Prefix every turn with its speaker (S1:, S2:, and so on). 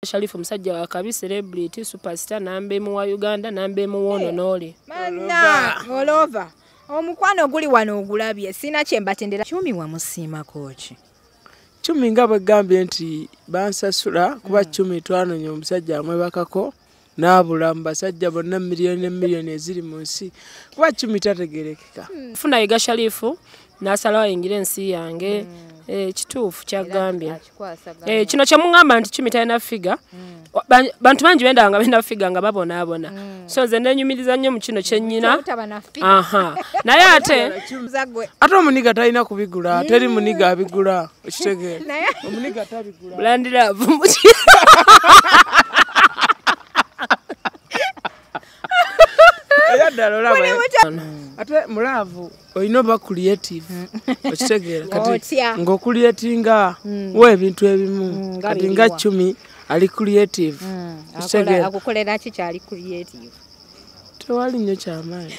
S1: Sharifu musajja wa kabi, celebrity, superstar, namba emu wa Uganda, namba emu wono n'oli.
S2: Mana, olova. Omukwano guli wano ogulabye, sina kye mbatendera.
S3: Chumi wamusiimako ki?
S4: Chumi nga bwe gambye nti bansasula kuba Chumi twanonye omusajja amwebakako n'abula mu basajja bonna miliyoni ne miliyoni eziri mu nsi kuba Chumi tategerekeka.
S1: Funa Yiga Sharifu n'asalawo ayingire ensi yange. Kituufu kyagambye. Kino kye muŋŋamba nti Chumi talina figure. Bantu bangi benda nga benda figure nga babonaabona. So nze nenyumiriza nnyo mu kino kye nnyina. Aha. Naye ate
S4: ate omuniga talina kubigula, teri muniga abigula, okitegeera. Omuniga tabigula.
S1: Bulandira avu.
S4: Era ddala olaba. Ate mulaavu olina oba creative, okitegeera. Kati ng'okuliatinga wa ebintu ebimu, kati nga Chumi ali creative, okitegeera.
S2: Akukolera ki kyali creative?
S4: Tewali nnyo kyamaanyi.